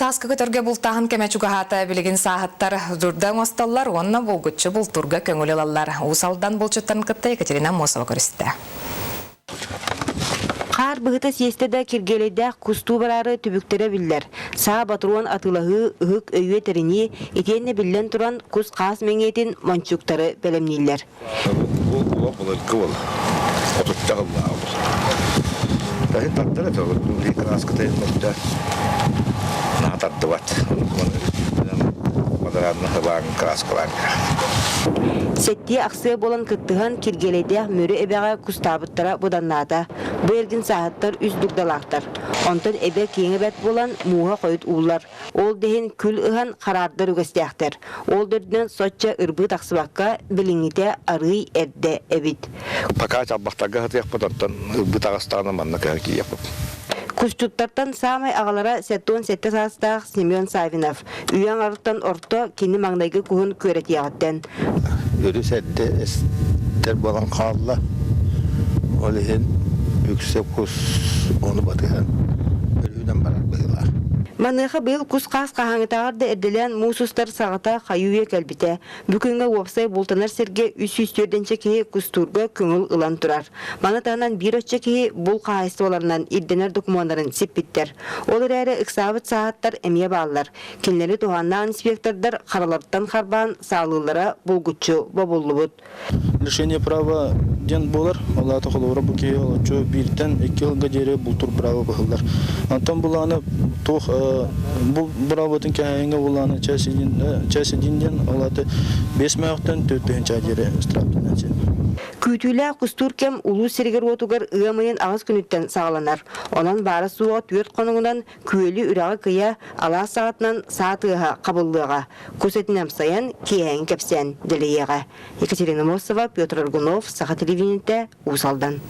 Сааскы көтөргө бултааһын кэмэ чугаһаата, билигин сааһыттар дурда оҥостоллор уонна булгуччу бултуурга көҥүл ылаллар. Уус Алдан булчуттарын кытта Екатерина Аммосова көрүстэ. Хаар быһыта сиэстэ да киргиэлэйдээх кустуу бараары түбүктэрэ биллэр. Саа ботуруон атыылаһыы, ыһык өйүө тэринии, итиэннэ биллэн туран кус-хаас мэҥиэтин мончууктары бэлэмнииллэр. Бу ула былыргы уол. Отучча сыллааҕы Таһын тартар этэ, биир кырааската өттө наһаа тардыбат. Квадратный хабаан кырааскалаан Сэттиэ ахсыа буолан кыттыһан Киргиэлэйдээх Мүрү эбэҕэ кустаабыттара быданнаата. Бу эргин сааһыттар үс дугдалаахтар. Онтон эбэ киэҥэ бэрт буолан мууһа хойут ууллар. Ол да иһин күл ыһан хараардар үгэстээхтэр. Ол да үрдүнэн соччо ырбыы тахсыбакка, билиҥҥитэ арыый эрдэ эбит. Пока чалбахтарга сытыахпыт, оттон ырбыы таҕыстаҕына манна көһөн киириэхпит. Кусчуттартан саамай аҕалара 77 саастаах Семен Савинов. Үйэ аҥарыттан орто кини маҥнайгы куһун күөрэтиэҕиттэн. Өрүс эрдэ эстэр буолан хаалла. Ол иһин үксэ кус ону батыһан өрүһүнэн барар быһыылаах. Маныаха быйыл кус-хаас хаһааҥҥытааҕар да эрдэлээн муус устар саҕата хайыы-үйэ кэлбитэ. Бу күҥҥэ уопсай бултанар сиргэ 304 киһи кустуурга көҥүл ылан турар. Маны таһынан биир оччо киһи бул хаһаайыстыбаларынан ирдэнэр докумуоннарын сиппиттэр. Ол эрээри ыксаабыт сааһыттар эмиэ бааллар. Кинилэри туһааннаах инспектордар хараларыттан харбаан саалыыллара булгуччу бобуллубут. Лишение права диэн буолар. Ол аата холобура бу киһи олоччу бииртэн икки сылга диэри бултуур право быһыллар. Онтон булааны туох бу быраабатын кэһээҥҥэ булааны чаас един диэн ол аата биэс мөөхтөн төрт тыһыынча диэри штрафтанан син. Күүтүүлээх кустуур кэм улуус сиригэр-уотугар ыам ыйын аҕыс күнүттэн саҕаланар. Онон баара-суоҕа түөрт хонугунан күөлү үрэҕи кыйа, алаас саҕатынан саа тыаһа хабыллыаҕа. Кус этин амсайан, киэһээҥи кэпсээн дэлэйиэҕэ. Екатерина Мосова, Петр Аргунов, Саха телевидениетэ, Уус Алдан.